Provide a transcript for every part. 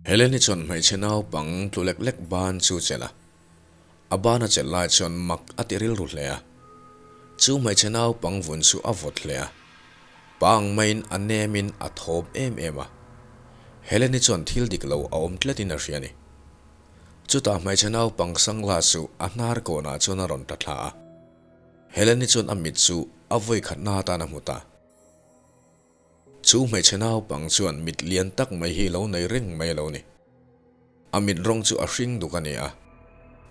Heleni chuan hmeichhe naupang tlu lek lek ban chu chelh a, a ban a chelh lai chuan mak a ti rilru hle a. Chu hmeichhe naupang vun chu a vawt hle a, pa ang maiin a nemin a thawm em em a. Heleni chuan thil dik lo a awm tletin a hria a ni. Chutah hmeichhe naupang sunglass chu a hnar kawnah chuan a rawn ta thla a. Heleni chuan a mit chu a vawi khatna atan a hmu ta. Chu hmeichhe naupang chuan mit lian tak mai hi lo nei reng mai a lo ni. A mit rawng chu a hring duk a ni a,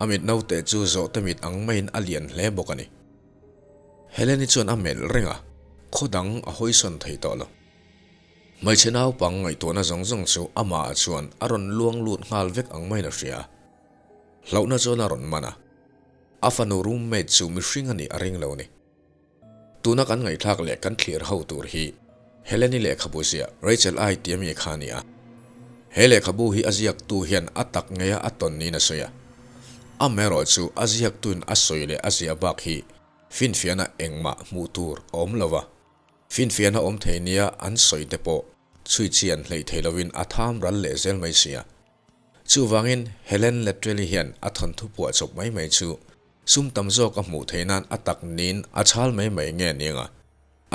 a mit naute chu zawhte mit ang maiin a lian hle bawk a ni. Heleni chuan a melh reng a, khaw dang a hawisawn thei tawh lo. Hmeichhe naupang ngaihtuahna zawng zawng chu amah chuan a rawn luang lut nghal vek ang maiin a hria. Hlauhna chuan a rawn man a, a fanu roommate chu mihring a nih a ring lo ni. Tuna kan ngaihthlak leh kan thlir ho tur hi Heleni lehkhabu ziah Rachel I tia mi kha a ni a. He lehkhabu hi a ziaktu hian a tak ngeia a tawn niin a sawi a. Amaherawh chu a ziaktuin a sawi leh a ziah bak hi finfiahna engmah hmuh tur a awm lo va. Finfiahna awm thei nia an sawi te pawh chhui chian hleih thei lovin a tham ral leh zel mai si a. Chuvangin Helen Latrelli hian a thawnthu puah chawp mai mai chu Sum tam zawk a hmuh theih nan a tak niin a chhal mai mai nge aniang a,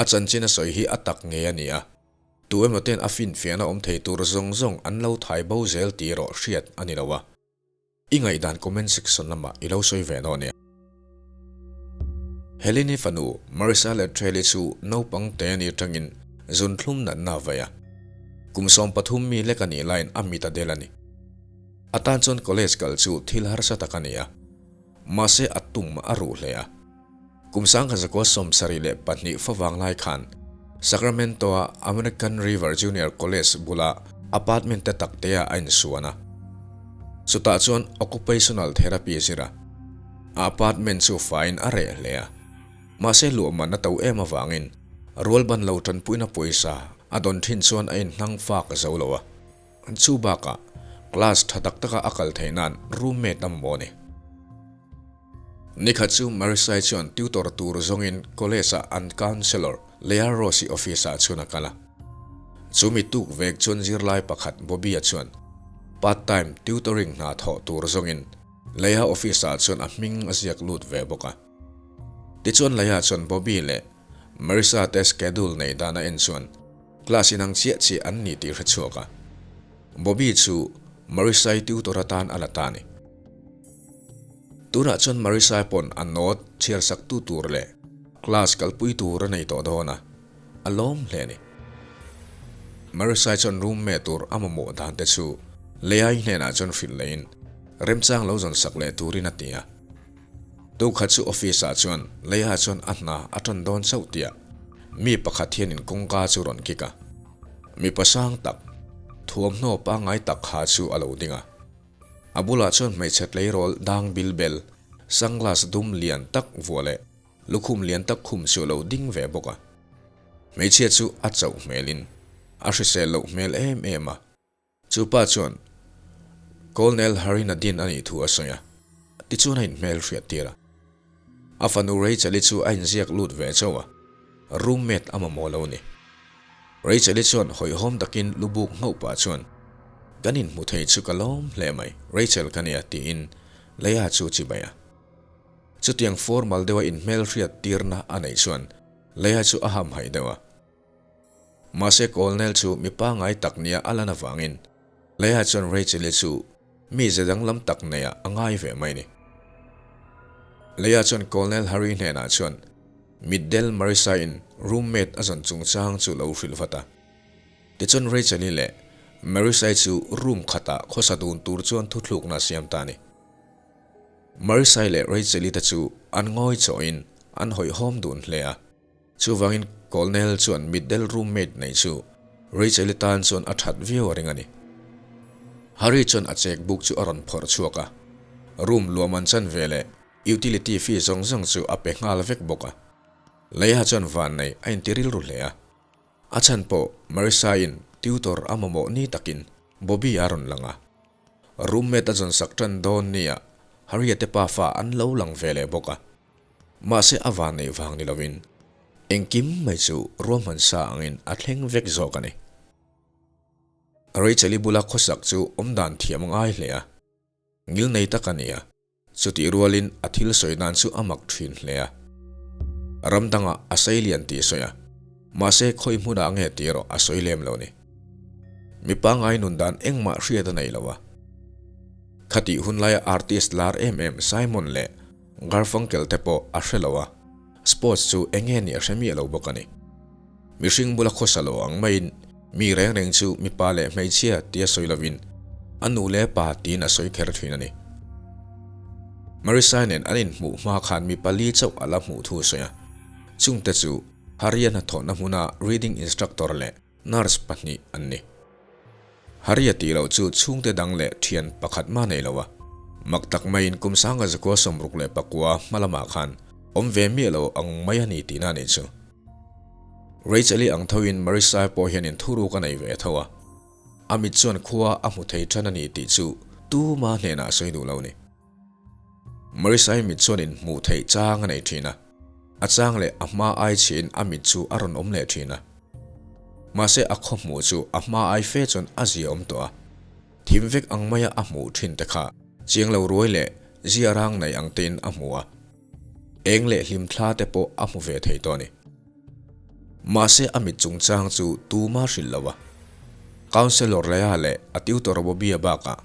a chanchin a sawi hi a tak nge a ni a, tu emaw ten a finfiahna awm thei tur zawng zawng an lo thai bo zel tih erawh hriat a ni lo a. I ngaihdan comment section lamah i lo sawi ve dawn ania. Helene-i fanu Marissa Latrelli chu naupang te a nih atangin zunthlum natna a vei a, kum 13 mi lek a nih laiin a mit a del a ni. A tan chuan college kal chu thil harsa tak a ni a. Mahse a tum a ruh hle a. Kum 1972 favang lai khan Sacramento-a American River Junior College bula apartment te tak te ah a insuan a. Chutah chuan occupational therapy a zir a. A apartment chu faiin a reh hle a. Mahse luahman a to em avangin rualban lo tanpuina pawisa a dawn thin chuan a inhnang fak zo lo a. Chu bakah class tha tak taka a kal theih nan roommate a mamawh a ni. Nikhat chu Marisai chuan tutor tur zawngin college ah an counsellor Leah Rose-i office ah chuan a kal a. Chu mi tuk vek chuan zirlai pakhat Bobby-a chuan part time tutoring hna thawh tur zawngin Leah office ah chuan a hming a ziak lut ve bawk a. Tichuan Leah chuan Bobby leh Marissa te schedule nei dan a en chuan Class inang chiah chiah an ni tih hre chhuak a. Bobby chu Marisai tutor atan a la ta a ni. Tunah chuan Marisai pawn a note chhiar sak tu tur leh class kalpui tur a nei tawh dawn a, a lawm hle a ni. Marisai chuan roommate tur a mamawh dan te chu Leai hnenah chuan hrilh lehin remchang lo zawn sak leh turin a ti a. Tukhat chu office ah chuan Leia chuan a hna a tan dawn chauh tiah mi pakhat hianin kawngka chu rawn kik a. Mipa sang tak, thuamhnaw pangngai tak ha chu a lo ding a. A bulah chuan hmeichhe tleirawl dang bil bel, sunglass dum lian tak vuah leh lukhum lian tak khum chu a lo ding ve bawk a. Hmeichhia chu a chauh hmelin a hrisel loh hmel em em a. Chu pa chuan Colonel Harry Nadine a nih thu a sawi a, tichuan a inhmel hriat tir a. A fanu Rachel-i chu a inziak lut ve chauh a, roommate a mamawh lo a ni. Rachel-i chuan hawihhawm takin lubuk nghauh pah chuan, Kan inhmu thei chu ka lawm hle mai, Rachel ka nia tiin Leia chu chibai a. Chutiang formal deuha inhmel hriat tirna a neih chuan Leia chu a hamhaih deuh a. Mahse Colonel chu mi pangngai tak nia a lan avangin Leia chuan Rachel-i chu mi ze danglam tak neiah a ngai ve mai ni. Leia chuan Colonel Harry hnenah chuan Middel Marissa-in roommate a zawn chungchang chu lo hrilh vat a. Tichuan Rachel-i leh Marissa-i chu room khatah khawsa dun tur chuan thuthlukna a siam ta a ni. Marissa-i leh Rachel-i te chu an ngawi chawhin an hawihhawm dun hle a. Chuvangin Colonel chuan mitdel roommate nei chu Rachel-i tan chuan a that viau a ring a ni. Harry chuan a check book chu a rawn phawrh chhuak a, room luam an chan ve leh utility fee zawng zawng chu a pe nghal vek bawk a. Leia chuan van nei a inti rilru hle a. A chhan pawh Marissa-in tutor a mamawh ni takin Bobby a rawn lang a. Roommate a zawn sak tan dawn nia Harry-a te pafa an lo lang ve leh bawk a. Mahse a van neih vang ni lovin engkim mai chu ruahman sa angin a thleng vek zawk a ni. Rachel-i bula khawsak chu awmdan thiam a ngai hle a, ngil nei tak a ni a, chutih rualin a thil sawi dan chu a mak thin hle a. Ram dangah a sei lian tih a sawi a, mahse khawi hmunah nge tih erawh a sawi lem lo ni. Mi pangngai nun dan engmah hriat a nei lo a. Khatih hun laia artist lar em em Simon leh Garfunkel te pawh a hre lo a, sports chu eng nge nih a hre miah lo bawk a ni. Mihring bula khawsa lo ang maiin mi reng reng chu mipa leh hmeichhia tia sawi lovin a nu leh pa tiin a sawi kher thin a ni. Marissa nen an inhmuh hma khan mi pali chauh a la hmuh thu a sawi a, chungte chu Haria hnathawhna hmuna reading instructor leh nurse pahnih an ni. Haria tih loh chu chhungte dang leh thian pakhat mah nei lo a, mak tak maiin kum sanga zakua 69 hma lamah khan awm ve miah lo ang mai a ni tihna a nih chu. Rachel-i ang thoin Marissa-i pawh hianin thuruk a nei ve tho a, a mit chuan khua a hmu thei tan a ni tih chu tuma hnenah a sawi duh lo a ni. Marissa-i mit chuan inhmuh theih chang a nei thin a, a chang leh a hma ai chhiin a mit chu a rawn awm leh thin a. Mahse a khaw hmuh chu a hma ai fe chuan a zia awm tawh a, thim vek ang maia a hmuh thin te kha chiang lo ruai leh zia rang nei ang tein a hmu a. Eng leh hlim thla te pawh a hmu ve thei tawh a ni. Mahse a mit chungchang chu tuma hrilh lo a. Councellor Leah leh a tutor Bobby-a bakah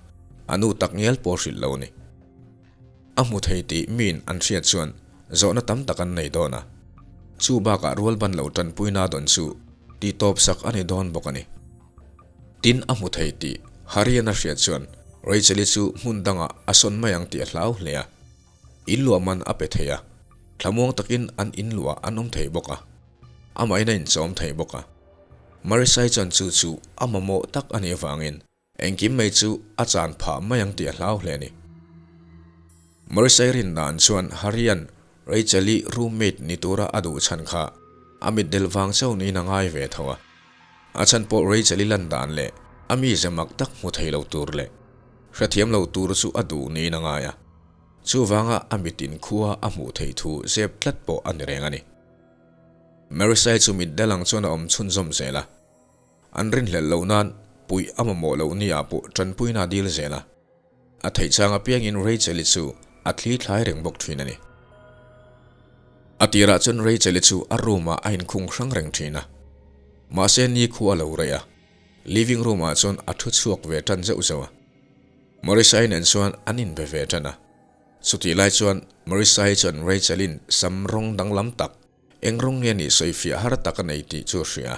a nu tak ngial pawh hrilh lo a ni. A hmu thei tih miin an hriat chuan zawhna tam tak an nei dawn a. Chu bakah rual ban lo tanpuina dawn chu tihtawp sak a ni dawn bawk a ni. Tin a hmu thei tih Harian a hriat chuan Rachel-i chu hmun dangah a sawn mai ang tih a hlau hle a. In luah man a pe thei a, thlamuang takin an in luah an awm thei bawk a, amahin a inchawm thei bawk a. Marisai chuan chu chu a mamawh tak a nih avangin engkim mai chu a chan phah mai ang tih a hlau hle a ni. Marisai rin dan chuan Harian Rachel-i roommate ni tura a duh chhan kha a mitdel vang chauh niin a ngai ve tho a. A chhan pawh Rachel-i lan dan leh a mize mak tak hmu thei lo tur leh hrethiam lo tur chu a duh niin a ngai a. Chuvanga a mitin khua a hmuh theih thu zep tlat pawh a ni reng a ni. Marisai chu mit dal ang chuan a awm chhunzawm zel a. An rinhlelh loh nan puih a mamawh loh ni ah pawh tanpuina a dil zel a. A theih chang apiangin Rachel-i chu a thli thlai reng bawk thin a ni. A tirah chuan Rachel-i chu a room ah a inkhung hrang reng thin a. Mahse ni khu a lo rei a, living room ah chuan a thu chhuak ve tan zeuh zeuh a. Marissa-i nen chuan an inbe ve tan a. Chutih lai chuan Marissa-i chuan Rachel-in sam rawng danglam tak, eng rawng nge nih sawifiah har tak a nei tih chu a hria.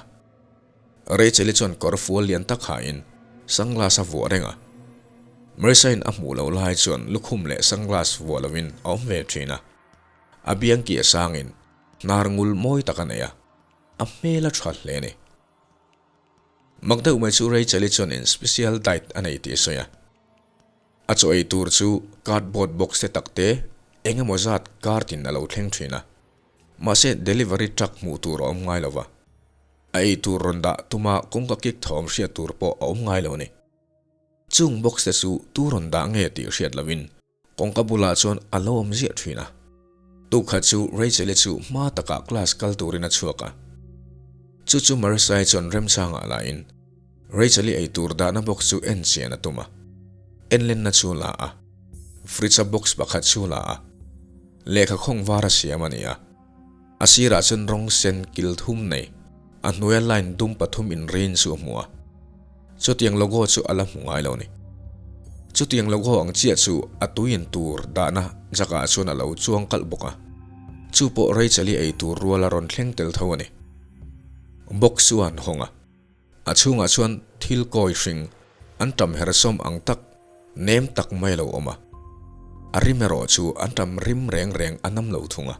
Rachel-i chuan kawr fual lian tak hain sunglass a vuah reng a. Marissa-in a hmuh loh lai chuan lukhum leh sunglass vuah lovin a awm ve thin a. A biang ki a sangin hnar ngul mawi tak a nei a, a hmel a tha hle a ni. Mak deuh mai chu Rachel-i chuanin special diet a nei tih a sawi a. A chaw ei tur chu cardboard box te tak te eng emaw zat cart in a lo thleng thin a. Mahse delivery truck hmuh tur a awm ngai lo va. A ei tur rawn dah tuma kawngka kik thawm hriat tur pawh a awm ngai lo a ni. Chung box te chu tu rawn dah nge tih hriat loin Kawngka bulah chuan a lo awm ziah thin a. Tukhat chu Rachel-i chu hma takah class kal turin a chhuak a. Chu chu Marissa-i chuan remchangah lain Rachel-i eitur dahna box chu en chian a tum a. Enlenna chu la a. Fridge-a box pakhat chu la a. Lehkha khawng var a siam a ni a. A sirah chuan rawng sen kil thum nei, a hnuaia line dum pathum inrin chu a hmu a. Chutiang logo chu a la hmu ngai lo ni. Chutiang logo ang chiah chu a tuiin tur dahna jakah chuan a lo chuang kalh bawk a. Chu pawh Rachel-i ei tur rual a rawn thleng tel tho a ni. Box chu a han hawng a. A chhungah chuan thil kawi hring an tam her sawm ang tak nem tak mai a lo awm a. A rim erawh chu an tam rim reng reng a nam lo thung a.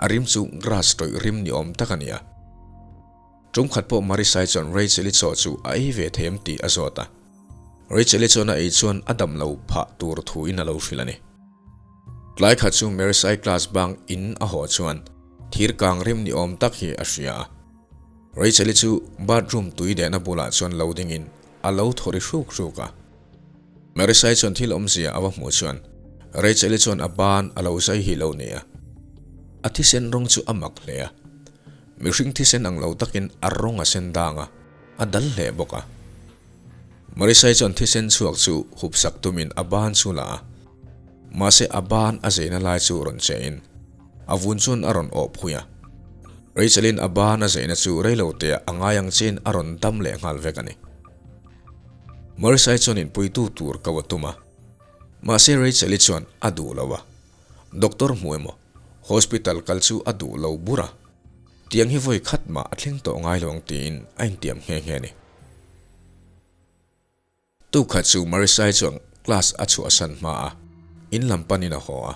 A rim chu grass tawih rim ni awm tak a ni a. Tumkhat pawh Marisai chuan Rachel-i chaw chu a ei ve thei em tih a zawt a. Rachel-i chuan a ei chuan a dam lo phah tur thuin a lo hrilh a ni. Tlai khat chu Marisai class bang in a haw chuan thir kang rim ni awm tak hi a hria a. Rachel-i chu bathroom tui dehna bulah chuan lo dingin a lo thaw ri hruk hruk a. Marisai chuan thil awmzia a va hmuh chuan Rachel-i chuan a ban a lo zai hi lo ni a. A thisen rawng chu a mak hle a. Mihring thisen ang lo takin a rawng a sen dang a, a dal hle bawk a. Marisai chuan thisen chhuak chu hupsak tumin a ban chu la a, mahse a ban a zeina lai chu rawn chein a vun chuan a rawn awh phui a. Rachelin a ban a zeina chu reiloteah a ngai ang chiin a rawn dam leh nghal vek a ni. Marisai chuan inpuitu tur ko a tum a, mahse Rachel-i chuan a duh lo a, doctor hmu emaw hospital kal chu a duh lo bur a, tiang hi vawi khat mah a thleng tawh ngai lo ang tiin a intiam nghe nghe a ni. Tukhat chu Marisai chuan class a chhuahsan hma a, in lam panin a haw a.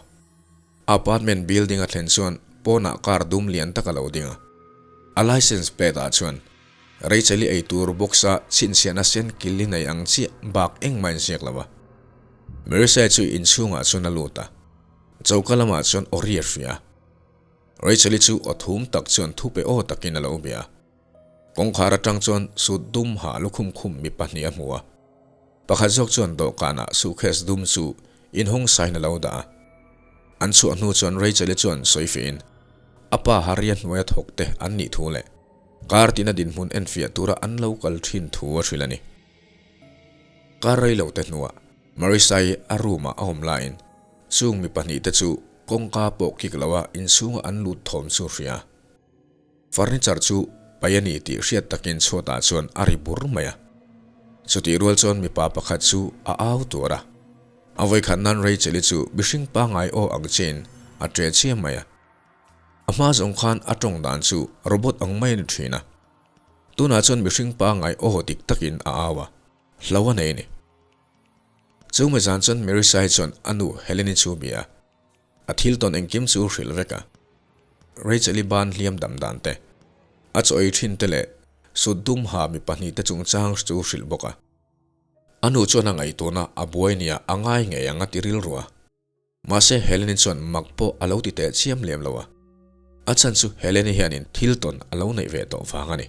Apartment building a thlen chuan pawnah car dum lian tak a lo ding a. A license plate ah chuan Rachel-i eitur box-a chhinchhiahna sen kil i nei ang chiah bak engmah in ziak lo a. Marisai chu inchhungah chuan a lut a, choka lamah chuan aw ri a hria a. Rachel-i chu aw thum tak chuan thupe aw takin a lo bia a. Kawngkhar atang chuan suit dum ha lukhum khum mi pahnih a hmu a. Pakhat zawk chuan dawhkanah suitcase dum chu inhawng sain a lo dah a. An chhuah hnu chuan Rachel-i chuan sawi fihin a pa Harry-a hnuaia thawk te an nih thu leh kar tina dinhmun enfiah tura an lo kal thin thu a hrilh a ni. Kar rei lo te hnuah Marissa-i a room-ah a awm laiin chung mi pahnihte chu kawngka pawh kik loa inchhunga an lut thawm chu a hria. Furniture chu pai a ni tih hriat takin chhuatah chuan a ri bur mai a. Chutih rual chuan mipa pakhat chu a au tuar a. A vawikhat nan Rachel-i chu mihring pangngai aw ang chiahin a ṭe chiam mai a. A hma zawng khan a ṭawng dan chu robot ang mai a ni ṭhin a. Tunah chuan mihring pangngai aw dik takin a au a, hlo a nei a ni. Chu mizan chuan Marissa-i chuan a nu Helen-i chu bia a. A thil tawn engkim chu hrilh vek a. Rachel-i ban hliam dam dan te, a chaw ei thin te leh sut dum ha mi pahnih te chungchang chu hrilh bawk a. A nu chuan a ngaihtuahna a buai nia a ngai ngei ang a ti rilru a. Mahse Helen-i chuan mak pawh a lo ti teh chiam lem lo a. A chhan chu Helen-i hianin thil tawn a lo neih ve tawh vang a ni.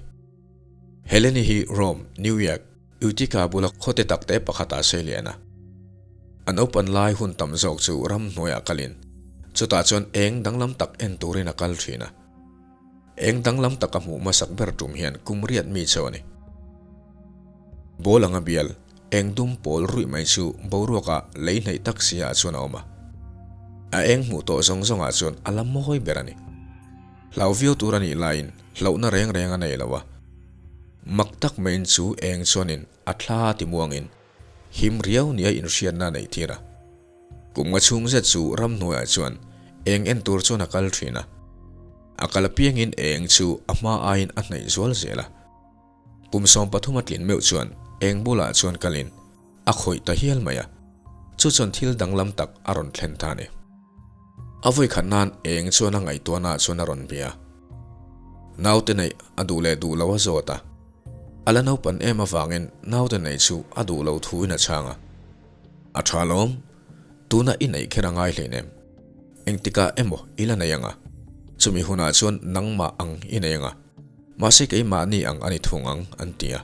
Helen-i hi Rome, New York, Utica bula khawte takte pakhatah sei lian a. A naupan lai hun tam zawk chu ramhnuaiah kalin, chutah chuan eng danglam tak en turin a kal thin a. Eng danglam tak a hmuh hmasak ber tum hian kum riat mi cheu a ni. Ball anga bial, eng dum pawl ruih mai chu boruakah lei hnaih tak si ah chuan a awm a. A eng hmuh tawh zawng zawngah chuan a la mawi ber a ni. Hlau viau tur a nih laiin hlauhna reng reng a nei lo a. Mak tak maiin chu eng chuanin a thla ti muangin him riau nia inhriatna a neih tir a. Kum nga chhung zet chu ramhnuaiah chuan eng en tur chuan a kal thin a. A kal apiangin eng chu a hma aiin a hnaih zual zel a. Kum 13 a tlin meuh chuan eng bulah chuan kalin a khawih ta hial mai a, chu chuan thil danglam tak a rawn thlen ta a ni. A vawikhat nan eng chuan a ngaihtuahnaah chuan a rawn bia. Naute neih a duh leh duh lo a zawt a, a la naupan em avangin naute neih chu a duh lo thuin a chhang a. A tha lawm, tuna i neih kher a ngai hleinem. Engtikah emaw i la nei ang a, chumi hunah chuan nangmah ang i nei ang a, mahse keimahni ang a ni thung ang, an ti a.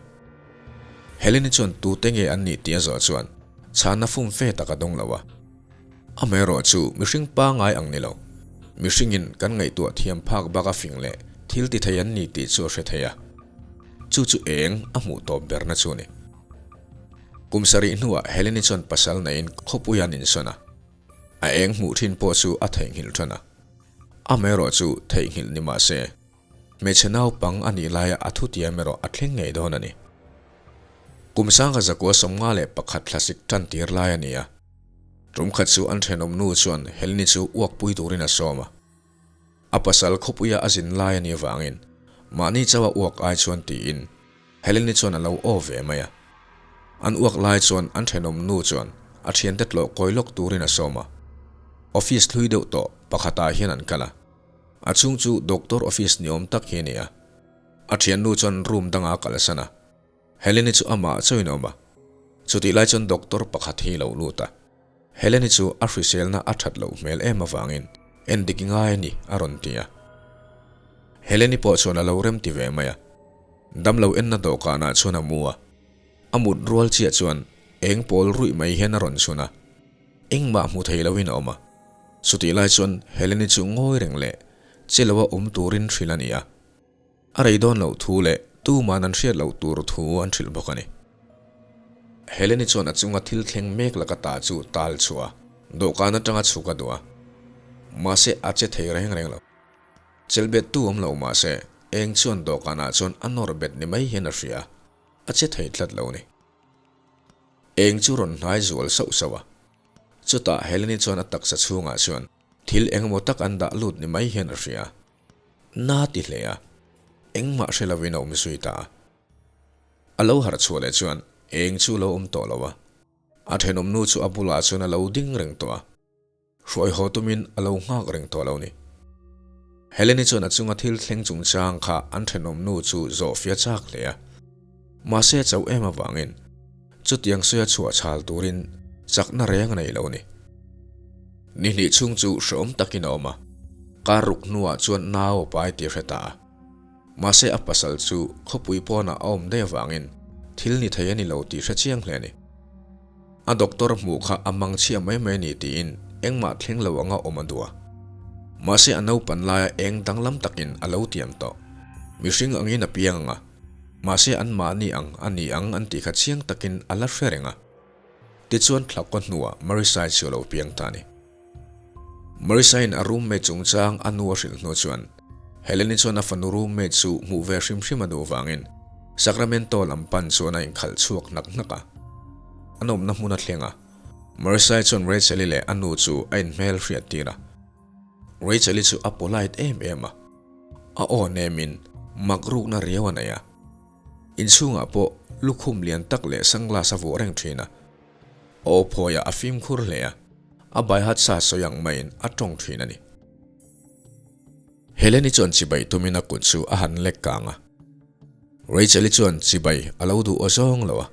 Helene chuan tute nge an nih tih a zawh chuan chhanna fum fe tak a dawng lo a. Amaherawh chu mihring pangngai ang ni lo, mihringin kan ngaihtuah thiam phak bak a fing leh thil ti thei an ni tih chu a hre thei a. Chu chu eng a hmuh tawp berna chu a ni. Kum sarih hnuah Helene chuan pasal neiin khawpui an insawn a. A eng hmuh thin pawh chu a theihnghilh tan a. Amaherawh chu theihnghilh ni mah se, Hmeichhe naupang a nih laia a thutiam erawh a thleng ngei dawn a ni. Kum sangha zakua 51 thlasik tan tir lai a ni a. Tum khat chu an thenawm nu chuan Helni chu uakpui turin a sawm a. A pasal khawpuia a zin lai a nih avangin mahni chauha uak ai chuan tiin Heleni chuan a lo aw ve mai a. An uak lai chuan an thenawm nu chuan a thiante tlawh kawi lawk turin a sawm a. Office hlui deuh tawh pakhatah hian an kal a. A chhung chu doctor office ni awm tak hi a ni a. A thiannu chuan room dangah a kalsan a. Heleni chu amah chauhin a awm a. Chutih lai chuan doctor pakhat hi a lo lut a. Heleni chu a hriselna a that loh hmel em avangin en dik ngai a ni a rawn ti a. Heleni pawh chuan a lo rem ti ve mai a. Damlo enna dawhkanah chuan a mu a. A mut rual chiah chuan eng pawl ruih mai hian a rawn chhun a. Engmah hmu thei loin a awm a. Chutih lai chuan Heleni chu ngawi reng leh che loa awm turin hrilh a ni a. A rei dawn loh thu leh tuman an hriat loh tur thu an hrilh bawk a ni. Heleni chuan a chunga thil thleng mek laka ta chu tal chhuah a, dawhkan atanga chhuk a duh a. Mahse a che thei reng reng lo. Chelbet tu awm lo mahse eng chuan dawhkanah chuan a nawr bet ni mai hian a hria a, a che thei tlat lo ni. Eng chu rawn hnai zual sauh sauh a. Chutah Heleni chuan a taksa chhungah chuan thil engemaw tak an dah lut ni mai hian a hria a. Na ti hle a, engmah hre lovin a awm zui ta a. A lo harh chhuah leh chuan eng chu lo awm tawh lo a, a thenawmnu chu a bulah chuan a lo ding reng tawh a, hruai haw tumin a lo nghak reng tawh lo ni. Heleni chuan a chunga thil thleng chungchang kha an thenawmnu chu zawh fia chak hle a, mahse a chauh em avangin chutiang sawi a chhuah chhal turin chakna reng a nei lo ni. Ni hnih chhung chu hrehawm takin a awm a, kar ruk hnuah chuan nau a pai tih a hre ta a. Mahse a pasal chu khawpui pawnah a awm daih avangin thil ni thei a ni lo tih hre chiang hle a ni. A doctor hmuh kha a mang chhia mai mai a ni tiin engmah thleng lo anga awm a duh a. Mahse a naupan laia eng danglam takin a lo tiam tawh. Mihring angin a piang ang a, mahse anmahni ang a ni ang an tih kha chiang takin a la hre reng a. Tichuan thlakkaw hnuah Marisai chu a lo piang ta a ni. Marisa-in a roommate chungchang a nu a hrilh hnu chuan Helen-i chuan a fanu roommate chu hmuh ve hrim hrim a duh vangin Sacramento lam pan chuan a inkhalh chhuak hnak hnak a. An awmna hmun a thleng a, Marisa-i chuan Rachel-i leh a nu chu a inhmel hriat tir a. Rachel-i chu a polite em em a, a aw nemin mak rukna riau a nei a. Inchhungah pawh lukhum lian tak leh sunglass a vuah reng thin a. Aw phawiah a fimkhur hle a, a baihat sa sawi ang maiin a tawng thin a ni. Heleni chuan chibai tumin a kut chu a han lek kang a. Rachel-i chuan chibai a lo duh aw zawng lo a,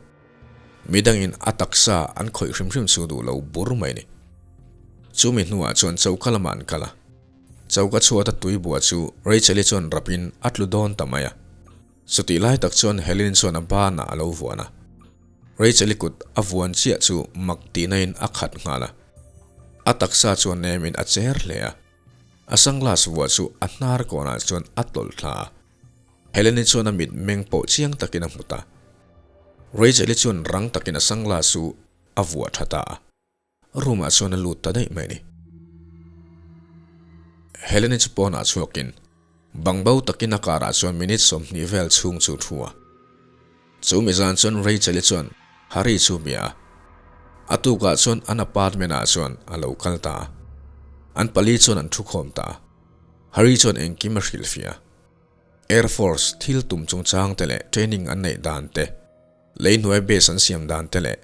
midangin a taksa an khawih hrim hrim chu duh lo bur mai a ni. Chumi hnuah chuan choka lamah an kal a, choka chhuata tui bua chu Rachel-i chuan rapin a tlu dawn ta mai a. Chutih lai tak chuan Helen chuan a banah a lo vuan a. Rachel-i kut a vuan chiah chu mak tihnain a khat nghal a. A taksa chuan nemin a cher hle a. A sunglass vuah chu a hnar kawnah chuan a tawlh thla a. Helen-i chuan a mit meng pawh chiang takin a hmu ta. Rachel-i chuan rang takin a sunglass chu a vuah tha ta a. Room ah chuan a lut ta daih mai a ni. Helene chu pawnah chhuakin bangbo takin a car ah chuan minute 20 vel chhung chu thu a. Chu mi zan chuan Rachel-i chuan Harry chu bia a. A tukah chuan an apartment ah chuan a lo kal ta a. An pali chuan an thu khawm ta a. Harry chuan engkim a hrilhfiah a. Air Force thil tum chungchang te leh training an neih dan te, lei hnuai base an siam dan te leh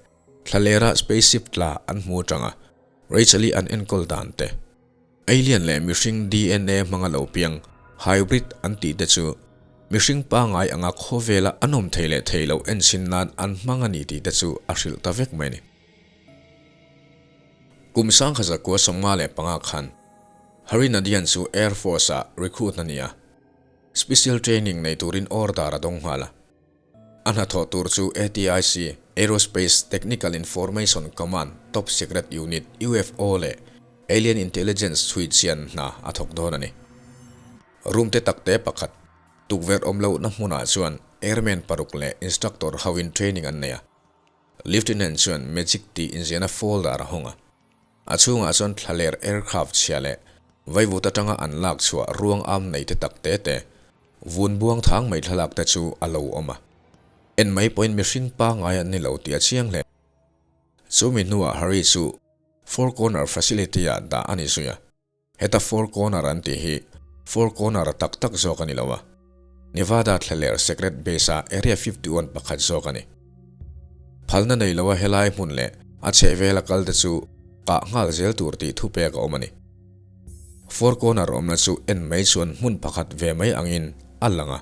Thlalera spaceship tla an hmu atanga Rachel-i an enkawl dan te, alien leh mihring DNA hmanga lo piang hybrid an tih te chu mihring pangngai anga khawvela an awm thei leh thei loh enchhin nan an hmang a ni tih te chu a hrilh ta vek mai a ni. Kum 1955 khan Harry Nadian chu Air Force-ah recruit a ni a, special training nei turin order a dawng nghal a. A hnathawh tur chu ATIC, Aerospace Technical Information Command, Top Secret Unit, UFO leh Alien Intelligence chhui chian hna a thawk dawn a ni. Room te takte pakhat, tukverh awm lohna hmunah chuan airmen paruk leh instructor hoin training an nei a. Lieutenant chuan Magic tih inziahna folder a hawng a. A chhungah chuan thlaler aircraft chhia leh vaivut atanga an lak chhuah ruang am nei te tak te te, vun buang thang mai thlalak te chu a lo awm a. En mai pawhin mihring pangngai an ni lo tih a chiang hle. Chumi hnuah Harry chu Four Corner Facility-ah dah a ni zui a. Heta Four Corner an tih hi Four Corner tak tak zawk a ni lo a, Nevada thlaler secret base-a Area 51 pakhat zawk a ni. Phalna nei loa helai hmun leh a chhehvela kal te chu kah nghal zel tur tih thupek a awm a ni. Four Corner awmna chu en mai chuan hmun pakhat ve mai angin a lang a.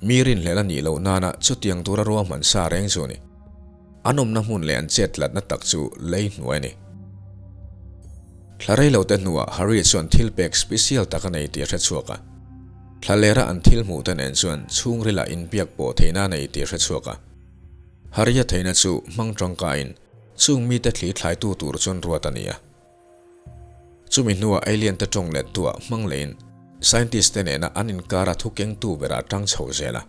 Mi rinhlelh a nih loh nana chutiang tura ruahman sa reng chu a ni. An awmna hmun leh an chet tlatna tak chu lei hnuai a ni. Thla rei lote hnuah Harry chuan thil pek special tak a nei tih a hre chhuak a. Thla lera an thil hmuh te nen chuan chhungrila inbiak pawh theihna a nei tih a hre chhuak a. Harry-a theihna chu hmang tangkaiin chung mite thli thlaitu tur chuan ruat a ni a. Chumi hnuah alien te tawng let tuah hmang leiin scientist te nena an inkara thu kengtu berah tang chho zel a.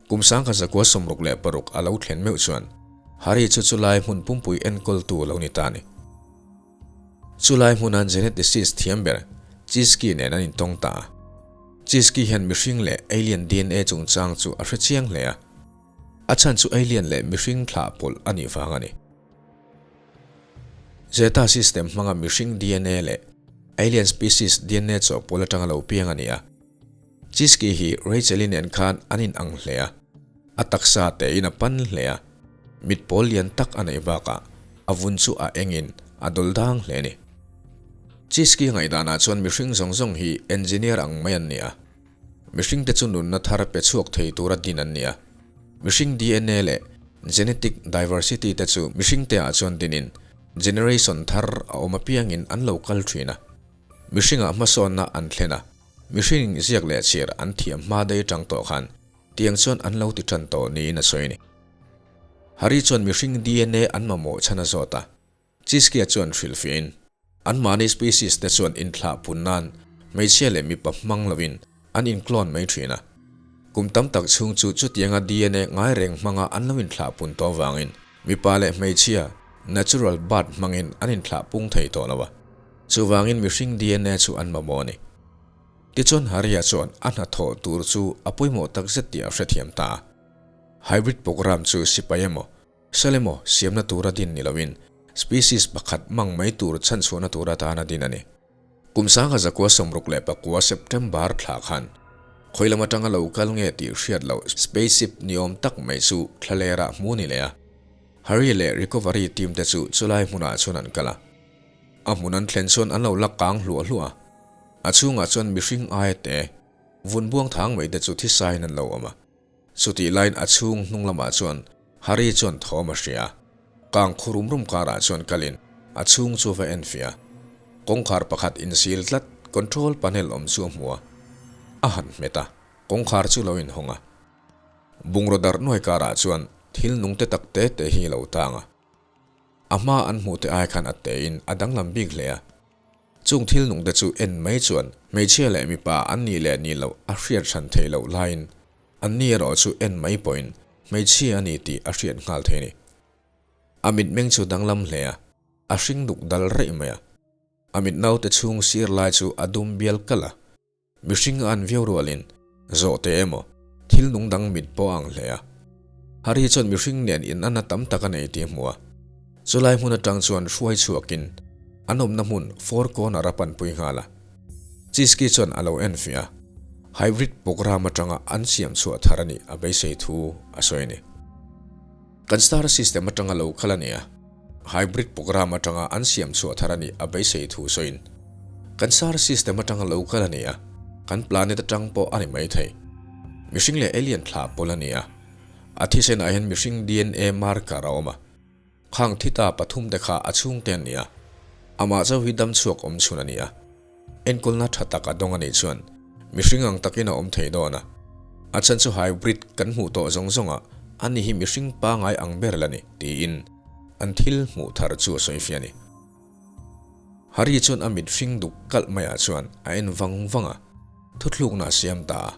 Kum 1966 a lo thlen meuh chuan. Harry chu chulai hmun pumpui enkawltu a lo ni ta a ni. Chulai hmuna geneticist thiam ber Chisky nen an intawng ta a. Chisky hian mihring leh alien dna chungchang chu a hre chiang hle a. A chhan chu alien leh mihring thlah pawlh a nih vang a ni. Zeta system hmanga mihring dna leh alien species dna chawhpawlh atanga lo piang a ni a. Chisky hi Rachel-i nen khan an in ang hle a, a taksa tein a pan hle a, mit pawl lian tak a neih bakah a vun chu a engin a dawl dang hle a ni. Chisky ngaihdanah chuan mihring zawng zawng hi engineer ang mai an ni a, mihringte chu nunna thar pe chhuak thei tura din an ni a, mihring dna leh genetic diversity te chu mihringte ah chuan dinin generation thar a awm apiangin an lo kal thin a, mihringah hmasawnna an thlen a. Mihring ziak leh chhiar an thiam hma daih atang tawh khan tiang chuan an lo ti tan tawh niin a sawi a ni. Hari chuan mihring dna an mamawh chhan a zawt a, Chiskia chuan hrilhfiahin, Anmahni species te chuan inthlah pun nan hmeichhia leh mipa hmang lovin an inclone mai thin a. Kum tam tak chhung chu chutianga dna ngai reng hmanga an lo inthlah pun tawh vangin mipa leh hmeichhia natural birth hmangin an inthlah pung thei tawh lo a. Chuvangin mihring dna chu an mamawh a ni. Tichuan Haria chuan a hnathawh tur chu a pawimawh tak zet tih a hrethiam ta a. Hybrid program chu sipai emaw, sal emaw siamna tura din ni loin species pakhat hmang mai tur chhanchhuahna tur atana din a ni. Kum sanga zakua 64 September thla khan khawi lam atanga lo kal nge tih hriat loh spaceship ni awm tak mai chu thlalerah hmu ni leh a. Harry leh recovery team te chu chulai hmunah chuan an kal a. A hmun an thlen chuan an lo la kang hluah hluah a, a chhungah chuan mihring aia te, vun buang thang mai te chu thisain an lo awm a. Chutih laiin a chhung hnung lamah chuan Harry chuan thawm a hria a, kang khu rum rum karah chuan kalin a chhung chu va en fiah a. Kawngkhar pakhat insil tlat control panel awm chu a hmu a, a han hmet a, kawngkhar chu lo inhawng a. Bungraw darh nuai karah chuan thil nung te tak te te hi lo tang a. A hma an hmuh te ai khan a tein a danglam bik hle a. Chung thil nung te chu en mai chuan hmeichhia leh mipa an nih leh nih loh a hriat hran theih loh laiin an ni erawh chu en mai pawhin hmeichhia a ni tih a hriat nghal thei a ni. A mitmeng chu danglam hle a, a hring duk dal raih mai a. A mit naute chhung sir lai chu a dum bial kalh a. Mihring a an viau rualin zawh teh emaw thil nung dang mit pawh a ang hle a. Harry chuan mihring nen inanna tam tak a nei tih a hmu a. Chulai hmun atang chuan hruai chhuakin an awmna hmun Four Corner a panpui nghal a. Chisky chuan a lo en fiah a, hybrid program atanga an siam chhuah thar a nih a beisei thu a sawi a ni. Kan star system atanga lo kal a ni a. Hybrid program atanga an siam chhuah thar a nih a beisei thu sawiin, Kan star system atanga lo kal a ni a, kan planet atang pawh a ni mai thei. Mihring leh alien thlah pawl a ni a, a thisenah hian mihring dna marker a awm a. Khang thi ta pathum te kha a chhungte an ni a, amah chauh hi dam chhuak awm chhun a ni a. Enkawlna tha tak a dawng a nih chuan mihring ang takin a awm thei dawn a, a chhan chu hybrid kan hmuh tawh zawng zawngah ani hi mihring pangai ang ber la ni tiin an thil hmuh thar chu a sawi fiah a ni. Hari chuan a mit hring duk kalh maiah chuan a en vang vang a, thuthlukna a siam ta a,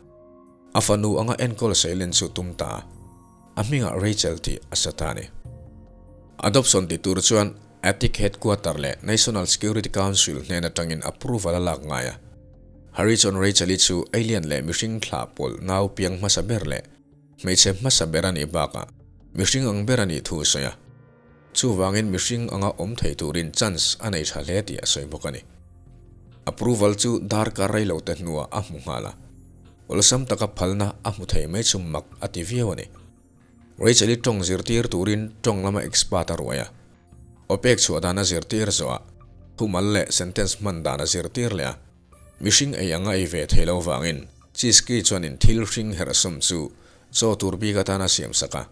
a fanu anga enkawl seilen chu tum ta a, a hmingah Rachel tih a sa ta a ni. Adoption ti tur chuan Attic Headquarter leh National Security Council hnen atangin approval a lak ngai a. Harry chuan Rachel-i chu alien leh mihring thlah pawlh nau piang hmasa ber leh hmeichhe hmasa ber a nih bakah mihring ang ber a nih thu a sawi a. Chuvangin mihring anga awm thei turin chance a nei tha hle tih a sawi bawk a ni. Approval chu darkar rei lo te hnuah a hmu nghal a. Awlsam taka phalna a hmu thei mai chu mak a ti viau a ni. Rachel-i tawng zirtir turin tawng lama expert a ruai a. Aw pek chhuah dan a zirtir zawhah thumal leh sentence hman dan a zirtir leh a. Mihring ei anga ei ve thei lo vangin Chisky chuanin thil hring herhsawm chu chaw tur bik atana siam sak a.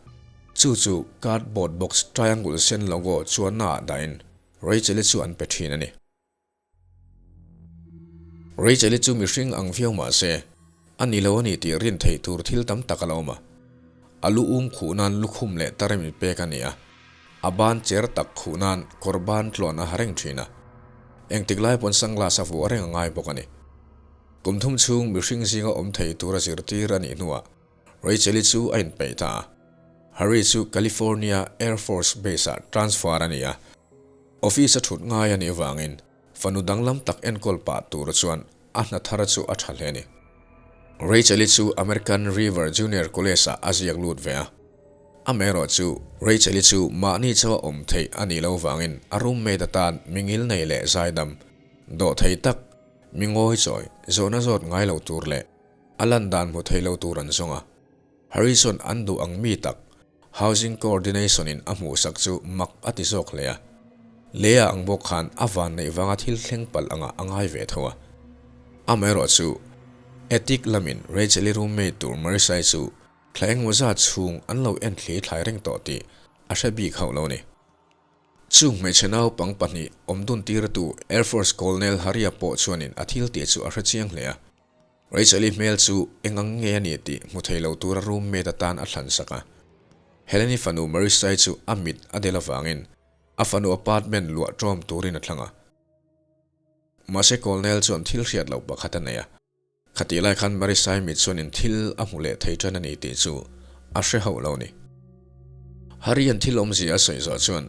Chu chu cardboard box triangle sen logo chuannaah dahin Rachel-i chu an pe thin a ni. Rachel-i chu mihring ang viau mah se, a ni lo a ni tih rin theih tur thil tam tak a lo awm a. A lu um khuh nan lukhum leh taremi pek a ni a, a ban cher tak khuh nan kawr ban tluan a ha reng thin a. Engtik lai pawn sunglass a vuah reng a ngai bawk a ni. Kum thum chhung mihring zinga awm thei tura zirtir a nih hnuah Rachel-i chu a inpeih ta a. Harry chu California Air Force Base-ah transfer a ni a. Office-a thut ngai a nih avangin fanu danglam tak enkawl pah tur chuan a hna thar chu a tha hle a ni. Rachel-i chu American River Junior College-ah a ziak lut ve a. Amaherawh chu Rachel-i chu mahni chauha awm theih a nih loh vangin a roommate atan mi ngilnei leh zaidam, dawh thei tak, mi ngawichawi, zawhna zawt ngai lo tur leh a lan dan hmu thei lo tur an zawng a. Harrison an duh ang mi tak, Housing Coordination in a hmuhsak chu mak a ti zawk hle a. Leia ang bawk khan a van neih vanga thil thleng palh angah a ngai ve tho a. Amaherawh chu, Attic lamin Rachel-i roommate tur Marissa-i chu thla engmaw zat chhung an lo en thli thlai reng tawh tih a hre bik hauh lo ni. Chung hmeichhe naupang pahnih awm dun tirtu Air Force Colonel Harry-a pawh chuanin a thil tih chu a hre chiang hle a. Rachel-i hmel chu eng ang nge a ni tih hmu thei lo tura roommate atan a thlan sak a. Helen-i fanu Marissa-i chu a mit a del avangin a fanu apartment luah ṭawm turin a thlang a. Mahse Colonel chuan thil hriat loh pakhat a nei a. Khatih lai khan Marissa-i mit chuanin thil a hmu leh thei ṭan a ni tih chu a hre hauh lo ni. Harry-a'n thil awmzia a sawi zawh chuan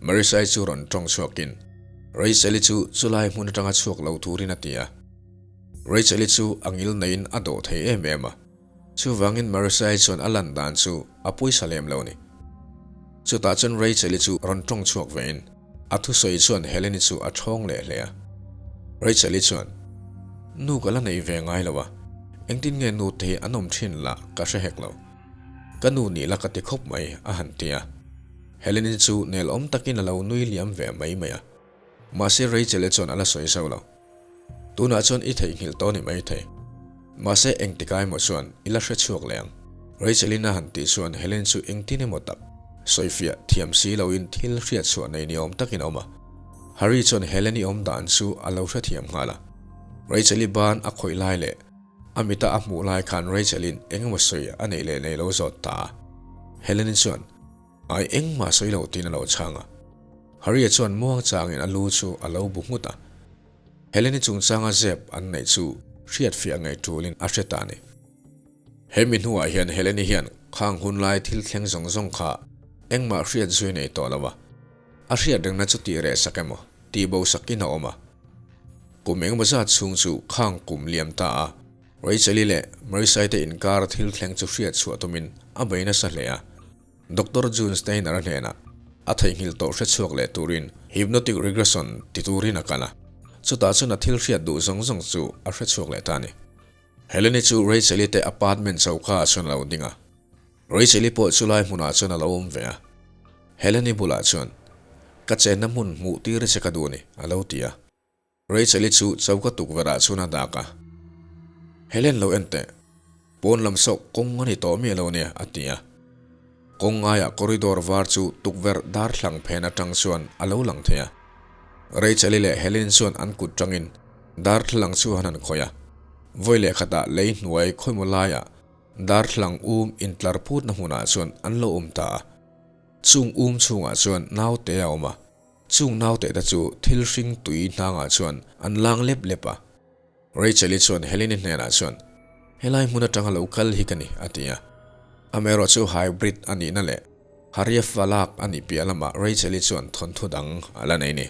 Marissa-i chu rawn ṭawng chhuakin Rachel-i chu chulai hmun aṭanga chhuak lo turin a ti a. Rachel-i chu a ngil neiin a dawh thei em em a, chuvangin Marissa-i chuan a lan dan chu a pawisa lem lo ni. Chutah chuan Rachel-i chu rawn tawng chhuak vein a thusawi chuan Helen-i chu a thawng leh hle a. Rachel-i chuan, Nu ka la nei ve ngai lo a, engtin nge nu te hi an awm thin lah ka hre hek lo. Ka nu nih la ka ti khawp mai a han ti a. Helen-i chu nelawm takin a lo nui liam ve mai mai a. Mahse Rachel-i chuan a la sawi zauh lo. Tunah chuan i theihnghilh tawh a ni maithei. Mahse engtika emaw chuan i la hre chhuak leh ang. Rachel-in a han tih chuan Helen chu engtin emaw tak sawifiah thiam si loin thil hriat chhuah nei ni awm takin a awm a. Harry chuan Helen-i awm dan chu a lo hrethiam nghal a. Rachel-i ban a khawih lai leh a mita a hmuh lai khan Rachel-in eng emaw sawi a neih leh nei lo zawt ta a. Helen-i chuan Ai engmah sawi lo tiin a lo chhang a. Harry-a chuan muang changin a lu chu a lo bu nghut a. Helen-i chungchanga zep an neih chu hriatfiah ngei tulin a hre ta a ni. He mi hnuah hian Helen-i hian khang hunlai thil thleng zawng zawng kha engmah hriat zui nei tawh lo a. A hriat rengna chu tih reh sak emaw tih bo sakin a awm a. Kum engemaw zat chhung chu khang kum liam ta a. Rachel-i leh Marissa-i te inkar thil thleng chu hriat chhuah tumin a bei nasa hle a. Doctor June Steiner-a hnenah a theihnghilh tawh hre chhuak leh turin hypnotic regression ti turin a kal a, chutah chuan a thil hriat duh zawng zawng chu a hre chhuak leh ta a ni. Helen-i chu Rachel-i te apartment choka ah chuan a lo ding a, Rachel-i pawh chulai hmunah chuan a lo awm ve a. Helen-i bulah chuan, Ka chenna hmun hmuh tir che ka duh a ni, a lo ti a. Rachel-i chu choka tukverh ah chuan a dak a. Helen lo en teh. Pawn lam sawk kawng a ni tawh miah lo nia, a ti a. Kawng ngaiah corridor var chu tukverh darthlang phen atang chuan a lo lang thei a. Rachel-i leh Helen chuan an kut tangin darthlalang chu an han khawih a. Vawi leh khatah lei hnuai khawimaw laiah darthlalang um intlar phutna hmunah chuan an lo awm ta a. Chung um chhungah chuan naute a awm a. Chung naute te chu thil hring tui hnangah chuan an lang lep lep a. Rachel-i chuan Helen-i hnenah chuan, Helai hmun atanga lo kal hi ka ni, a ti a. Amaherawh chu hybrid a nihna leh Harriet Valak a nih piah lamah Rachel-i chuan thawnthu dang a la nei ni.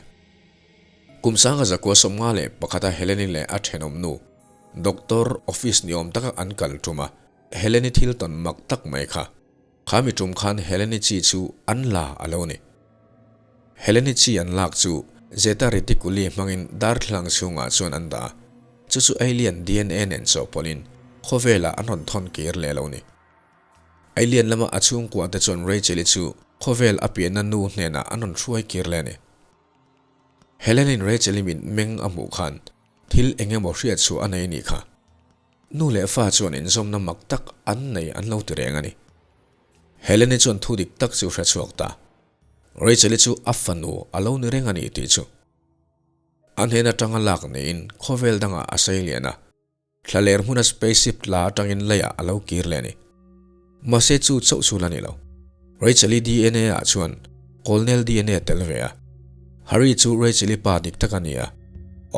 Kum sanga zakua 51 a Helen-i leh a thenawmnu Doctor office ni awm taka an kal tum a, Helen-i thil tawn mak tak mai kha. Kha mi tum khan Heleni chi chu an la a lo ni. Heleni chi an lak chu Zeta Reticuli hmangin darthlalang chhungah chuan an dah a, chu chu alien dna nen chawhpawlhin khawvelah an rawn thawn kir leh lo ni. Alien lama a chhungkua te chuan Rachel-i chu khawvel a pianna nu hnenah an rawn hruai kir leh a ni. Helen-in Rachel-i mit meng a hmuh khan thil eng emaw hriat chhuah a nei a nih kha. Nu leh fa chuan inzawmna mak tak an nei an lo ti reng a ni. Helen-i chuan thu dik tak chu hre chhuak ta. Rachel-i chu a fanu a lo ni reng a ni tih chu. A hnen atanga lak niin khawvel dangah a sei lian a. Thlaler hmuna spaceship tla atangin leiah a lo kir leh a ni. Mahse chu chauh chu la ni lo. Rachel-i dna ah chuan Colonel dna a tel ve a. Harry chu Rachel-i pa dik tak a ni a.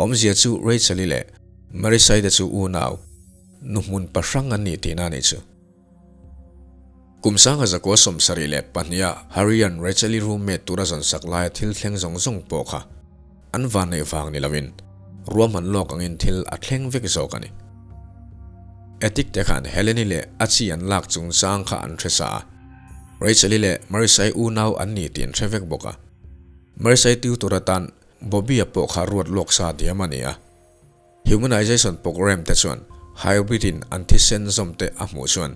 Awmzia chu Rachel-i leh Marissa-i te chu unau, nu hmun pa hrang an ni tihna a nih chu. Kum 1972 a Harry-a'n Rachel-i roommate tura zawnsak laia thil thleng zawng zawng pawh kha an vanneih vang ni loin ruahman lawk angin thil a thleng vek zawk a ni. Etik te khan Helen-i leh a chi an lak chungchang kha an hre sa a, Rachel-i leh Marissa-i unau an ni tih an hre vek bawk a. Marissa-i tutor atan Bobby-a pawh kha ruat lawk sa diam a ni a. Humanization programme te chuan hybrid in an thisen zawm te a hmuh chuan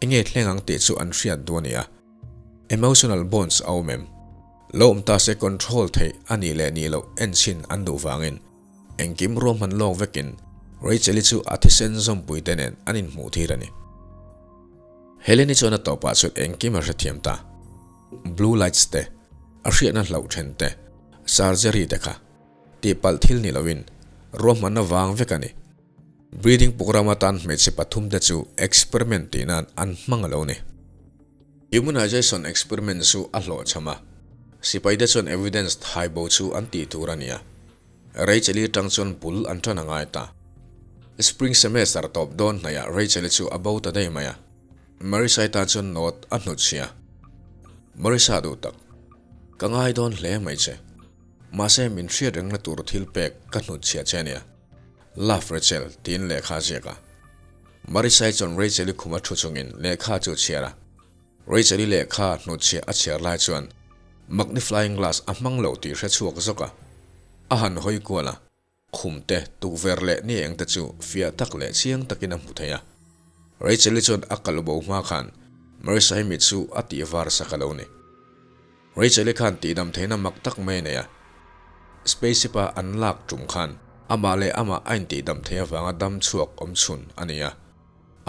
enge thleng ang tih chu an hriat duh a ni a. Emotional bonds a awm em? Lo awm ta se control theih a nih leh nih loh en chhin an duh vangin engkim ruahman lawk vekin Rachel-i chu a thisen zawmpui te nen an inhmuh thir a ni. Helen-i chuan a tawpah chuan engkim a hrethiam ta. Blue lights te, a hriatna hlauh then te, surgery te kha. Tihpalh thil ni loin ruahmanna vang vek a ni. Breeding program atan hmeichhe pathum te chu experiment tih nan an hmang a lo ni. Humanization experiment chu a hlawhchham a, sipai te chuan evidence thai bo chu an tih tur a ni a. Rachel-i tang chuan bul an tan a ngai ta. Spring semester tawp dawn hnaihah Rachel-i chu a bo ta daih mai a. Marissa-i tan chuan note a hnutchhia. Marissa duh tak, ka ngai dawn hle mai che. Mahse min hriat rengna tur thil pek ka hnutchhiah che ania. Love Rachel tiin lehkha a ziak a. Marisai chuan Rachel-i khuma thu chungin lehkha chu a chhiar a. Rachel-i lehkha hnutchhiah a chhiar lai chuan magniflying glass a hmang lo tih hre chhuak zawk a. A han hawi kual a. Khum te, tukverh leh ni eng te chu fiah tak leh chiang takin a hmu thei a. Rachel-i chuan a kal bo hma khan Marissa-i mit chu a tih var sak a lo ni. Rachel-i khan tihdam theihna mak tak mai a nei a. Spaceship-a an lak tum khan amah leh amah a intihdam theih avanga dam chhuak awm chhun a ni a.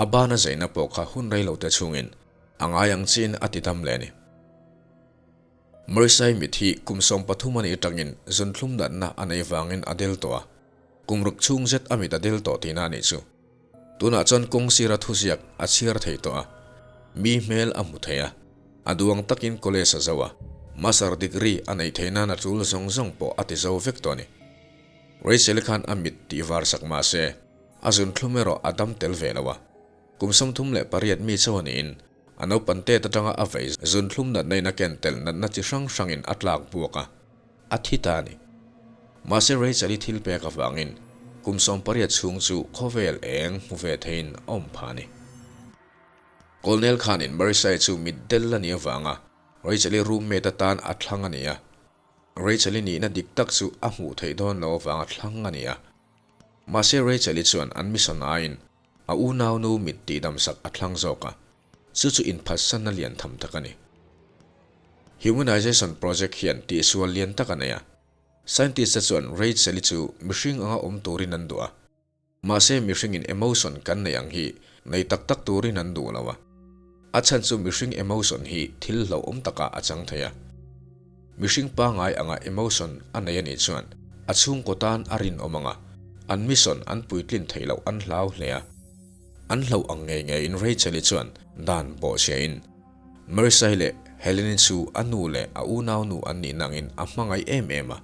A bana zeina pawh kha hun rei lo te chhungin a ngai ang chiin a tidam leh a ni. Marisai mit hi kum 13 a nih atangin zunthlum natna a nei vangin a del tawh a, kum ruk chhung zet a mit a del tawh tihna a nih chu. Tunah chuan kawng sira thuziak a chhiar thei tawh a, mi hmel a hmu thei a, a duang takin college a zo a, master degree a neih theih nan a tul zawng zawng pawh a ti zo vek tawh a ni. Rachel-i khan a mit tih var sak mah se, a zunthlum erawh a dam tel ve lo a, kum 38 mi chauh a niin A naupan tet atanga a vei zunthlum natna in a ken tel natna chi hrang hrangin a tlak buak a, a thi ta a ni. Mahse Rachel-i thil pek avangin kum 18 chhung chu khawvel eng hmu ve theiin a awm phah a ni. Colonel khanin Marissa-i chu mitdel a nih avanga Rachel-i roommate atan a thlang a ni a. Rachel-i nihna dik tak chu a hmuh theih dawn lo avanga thlang a ni a. Mahse Rachel-i chuan an mission aiin A unaunu mit tihdamsak a thlang zawk a, chu chu inphatsanna lian tham tak a ni. Humanization Project hian tihsual lian tak a nei a. Scientist-te chuan Rachel-i chu mihring anga awm turin an duh a. Mahse mihringin emotion kan neih ang hi nei tak tak turin an duh lo a. A chhan chu mihring emotion hi thil hlauhawm takah a chang thei a. Mihring pangngai anga emotion a nei a nih chuan a chhungkaw tan a rinawm ang a, an mission an puitlin theih loh an hlau hle a. An hlauh ang ngei ngeiin Rachel-i chuan dan bawhchhiain Marissa-i leh Helen-i chu a nu leh a unaunu an nih nangin a hmangaih em em a.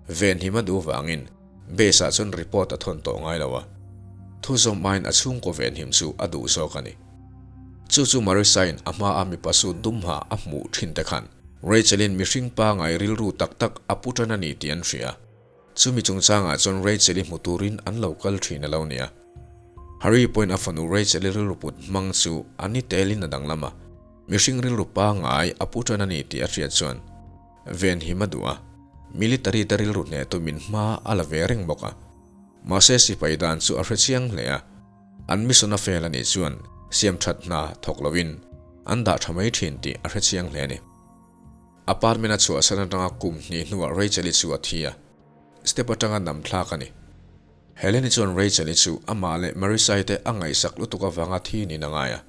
Venhim a duh vangin base-ah chuan report a thawn tawh ngai lo a. Thuzawm aiin a chhungkaw venhim chu a duh zawk a ni. Chu chu Marissa-in a hmaa mipa suit dum ha a hmuh thin te khan Rachel-in mihring pangai rilru tak tak a pu tan a ni tih an hria. Chumi chungchangah chuan Rachel-i hmu turin an lo kal thin a lo nia. Harry pawhin a fanu Rachel-i rilru put hmang chu a ni telin a danglam a, mihring rilru pangai a pu tan a ni tih a hriat chuan venhim a duh a, military te rilru hneh tumin hma a la ve reng bawk a. Mahse sipai dan chu a hre chiang hle a. An mission a fail a nih chuan siam that hna thawk loin an dah tha mai thin tih a hre chiang hle a ni. Apartment a chhuahsan atanga kum hnih hnuah Rachel-i chu a thi a, step atanga nam thlak a ni. Helen-i chuan Rachel-i chu amah leh Marissa-i te a ngaihsak lutuk avanga thi niin a ngai a.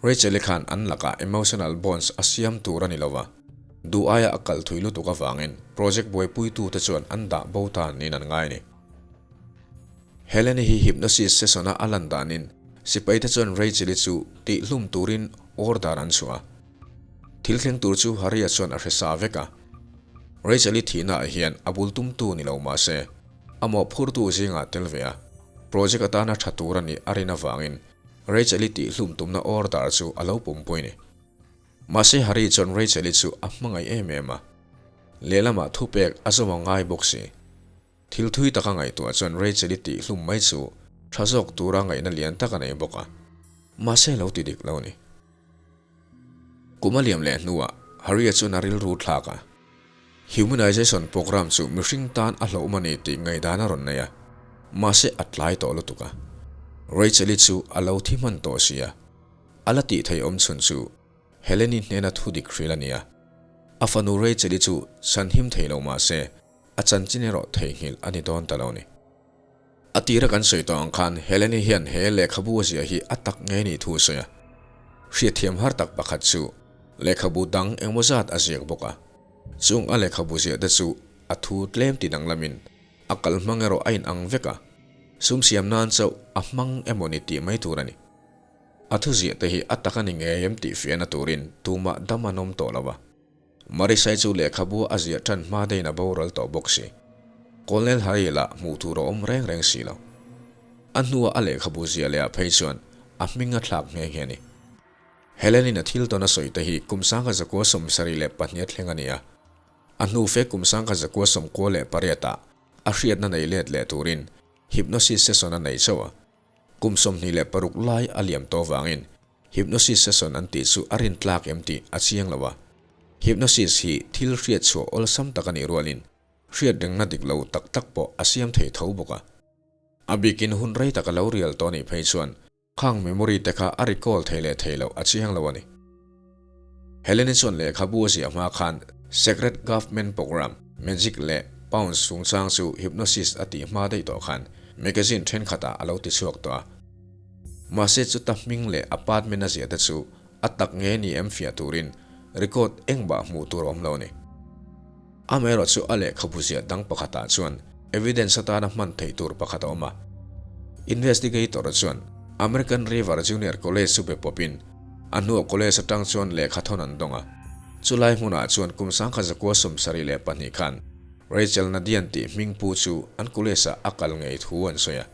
Rachel-i khan an lakah emotional bonds a siam tur a ni lova, duh aia a kal thui lutuk avangin project buaipuitute chuan an dah bo ta niin an ngai a ni. Helen-i hi hypnosis session-a a lan danin sipaite chuan Rachel-i chu tihhlum turin order an chhuah a. Thil thleng tur chu Harry-a chuan a hre sa vek a. Rachel-i thihnaah hian a bul tumtu ni lo mah se, a mawhphurtu zingah tel ve a. Project atana tha tur a nih a rin avangin Rachel-i tihhlum tumna order chu a lo pumpui a ni. Mahse Harry chuan Rachel-i chu a hmangaih em em a, lehlamah thupek a zawm a ngai bawk si. Thil thui taka ngaihtuah chuan Rachel-i tih hlum mai chu tha zawk tura ngaihna lian tak a nei bawk a, mahse lo ti dik lo a ni. Kum a liam leh hnuah Harry-a chuan a rilru thlak a, Humanization program chu mihring tan a hlauhawm a ni tih ngaihdan a rawn nei a, mahse a tlai tawh lutuk a. Rachel-i chu a lo thi hman tawh si a, a la tih theih awm chhun chu Helen-i hnena thu dik hril a ni a. A fanu Rachel-i chu chhanhim thei lo mah se, a chanchin erawh theihnghilh a ni dawn ta lo a ni. A tira kan sawi tawh ang khan Helene hian he lehkhabu a ziah hi a tak ngei ni thu a sawi a. Hriatthiam har tak pakhat chu lehkhabu dang engmaw zat a ziak bawk a. Chung a lehkhabu ziah te chu a thu tlem ti danglamin a kal hmang erawh a inang vek a, sum siam nan chauh a hmang emaw ni tih mai tur a ni. A thu ziah te hi a tak a ni ngei em tih fiahna turin tumah dam an awm tawh lo a. Marisai chu lehkhabu a ziah tan hma deuhin a boral tawh bawk si. Colonel Harry lah hmuh tur a awm reng reng si lo. A hnua a lehkhabu ziah leh ah phei chuan a hming a thlak nghe nghe a ni. Helen-in a thil tawn a sawi te hi kum 1974 a thleng a ni a. A hnu fe kum 1998 ah a hriatna nei let leh turin hypnosis session a nei chauh a. Kum 26 lai a liam tawh vangin Hypnosis session an tih chu a rintlak em tih a chiang lo a. Hypnosis hi thil hriat chhuah awlsam tak a nih rualin hriat rengna dik lo tak tak pawh a siam thei tho bawk a. A bikin hun rei tak a lo rial tawh nih phei chuan khang memory te kha a recall thei leh thei loh a chiang lo a ni. Helene chuan lehkhabu a ziah hma khan Secret Government Program, Magic leh Pounds chungchang chu hypnosis a tih hma daih tawh khan magazine thenkhatah a lo ti chhuak tawh a. Mahse chuta hming leh apartment a ziah te chu a tak nge ni em fiah turin record engmah hmuh tur a awm lo a ni. Amaherawh chu a lehkhabu ziah dang pakhatah chuan evidence atana hman theih tur pakhat a awm a. Investigator chuan American River Junior College chu be pawpin a hnuah college atang chuan lehkha thawn an dawng a. Chulai hmunah chuan kum 1972 khan Rachel Nadian tih hming pu chu an college-ah a kal ngei thu an sawi a.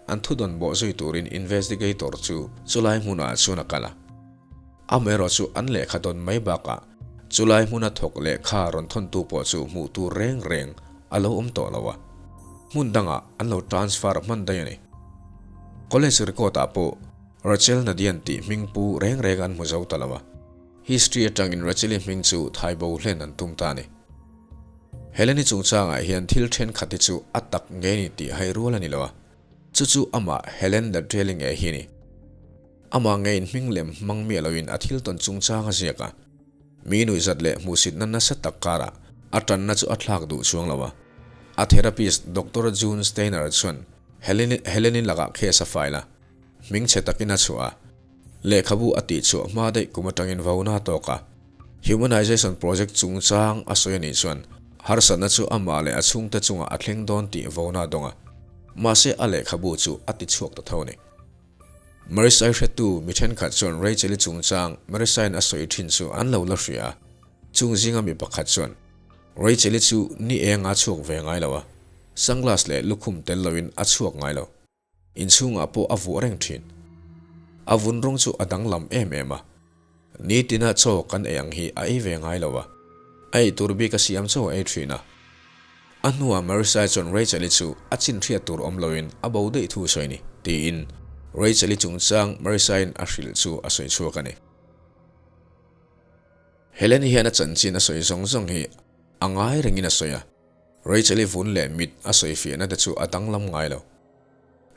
An thudawn bawh zui turin investigator chu chulai hmunah chuan a kal a. Amaherawh chu an lehkha dawn mai bakah chulai hmuna thawk lehkha rawn thawntu pawh chu hmuh tur reng reng a lo awm tawh lo a. Hmun dangah an lo transfer hman daih a ni. College record ah pawh Rachel Nadian tih hming pu reng reng an hmu zo ta lo a. History atangin Rachel-i hming chu thaibo hlen an tum ta a ni. Heleni chungchangah hian thil thenkhat hi chu a tak ngei ni tih hai rual a ni lo a, chu chu amah Helen Latrelli ngei hi a ni. Amah ngeiin hming lem hmang miah loin a thil tawn chungchang a ziak a, mi nuihzat leh hmuhsitna nasa tak karah a tanna chu a thlak duh chuang lo a. A therapist Doctor June Steiner chuan Heleni lakah case a file a, hming chhe takin a chhuah a, lehkhabu a tihchhuah hma daih kum atangin vauna a tawk a. Humanization project chungchang a sawi a nih chuan harsatna chu amah leh a chhungte chungah a thleng dawn tih vauna a dawng a, mahse a lehkhabu chu a ti chhuak ta tho a ni. Marisai hretu mi thenkhat chuan Rachel-i chungchang Marisai'n a sawi thin chu an lo la hria a, chung zinga mi pakhat chuan Rachel-i chu ni eng a chhuak ve ngai lo a, sunglass leh lukhum tel loin a chhuak ngai lo. Inchhungah pawh a vuah reng thin. A vun rawng chu a danglam em em a. Nitina chaw kan ei ang hi a ei ve ngai lo a. A ei tur bik a siam chaw a ei thin a. A hnuah Marisai chuan Rachel-i chu a chin hriat tur awm loin a bo daih thu sawi ni, tiin Rachel-i chungchang Marisaiin a hrilh chu a sawi chhuak a ni. Helen-i hian a chanchin a sawi zawng zawng hi a ngai rengin a sawi a. Rachel-i vun leh mit a sawi fiahna te chu a danglam ngai lo.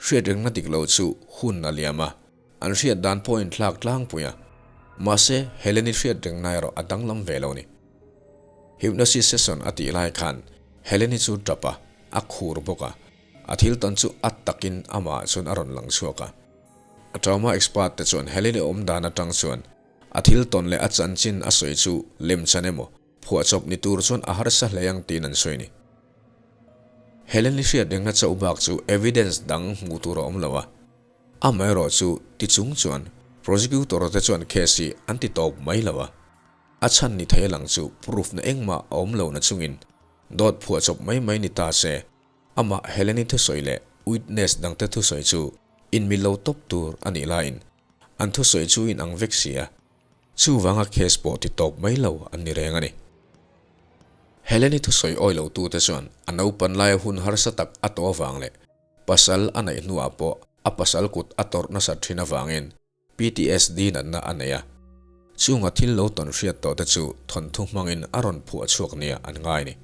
Hriat rengna dik lo chu hun a liam a, an hriat dan pawh a inthlak tlangpui a. Mahse, Helen-i hriat rengna erawh a danglam ve lo ni. Hypnosis session a tih lai khan Helen-i chu tap a, a khur bawk a, a thil tawn chu a takin amah chuan a rawn lang chhuak a. A trauma expert te chuan Helen-i awm dan atang chuan a thil tawn leh a chanchin a sawi chu lemchan emaw, Phuahchawp ni tur chuan a harsa hle ang tiin an sawi a ni. Helen-i hriat rengna chauh bak chu evidence dang hmuh tur a awm lo a. Amaherawh chu ti chung chuan prosecutor te chuan case hi an ti tawp mai lo a. A chhan ni thei a lang chu proof na engmah a awm lo na chungin dawt phuahchawp mai mai ni ta se amah Helen-i thusawi leh witness dangte thusawi chu inmil lo tawp tur a nih laiin an thusawi chu inang vek si a. Chuvanga case pawh ti tawp mai lo an ni reng a ni. Heleni thusawi awi lo tute chuan a naupan laia hun harsa tak a tawh avang leh pasal a neih hnuah pawh a pasal kut a tawrh nasat thin avangin PTSD natna a nei a. Chunga thil lo tawn hriat tawh te chu thawnthu hmangin a rawn phuah chhuak nia an ngai ni.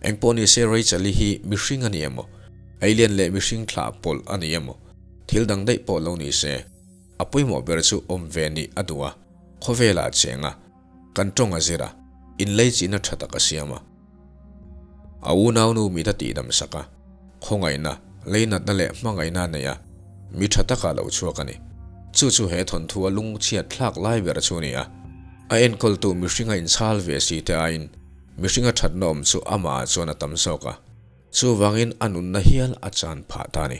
Engpawh ni se Rachel-i hi mihring a ni emaw, alien leh mihring thlah pawlh a ni emaw, thil dang daih pawh lo ni se, a pawimawh ber chu awm ve nih a duh a, khawvelah a cheng a, kan tawng a zir a, inleichihna tha tak a siam a. A unaunu mit a tihdam sak a, khawngaihna, leinatna leh hmangaihna a nei a, mi tha taka lo chhuak a ni. Chu chu he thawnthua lungchhiat thlak lai ber chu a ni a, a enkawltu mihringa inchhal ve si te aiin mihringa thatna awm chu amah ah chuan a tam zawk a, chuvangin a nunna hial a chan phah ta a ni.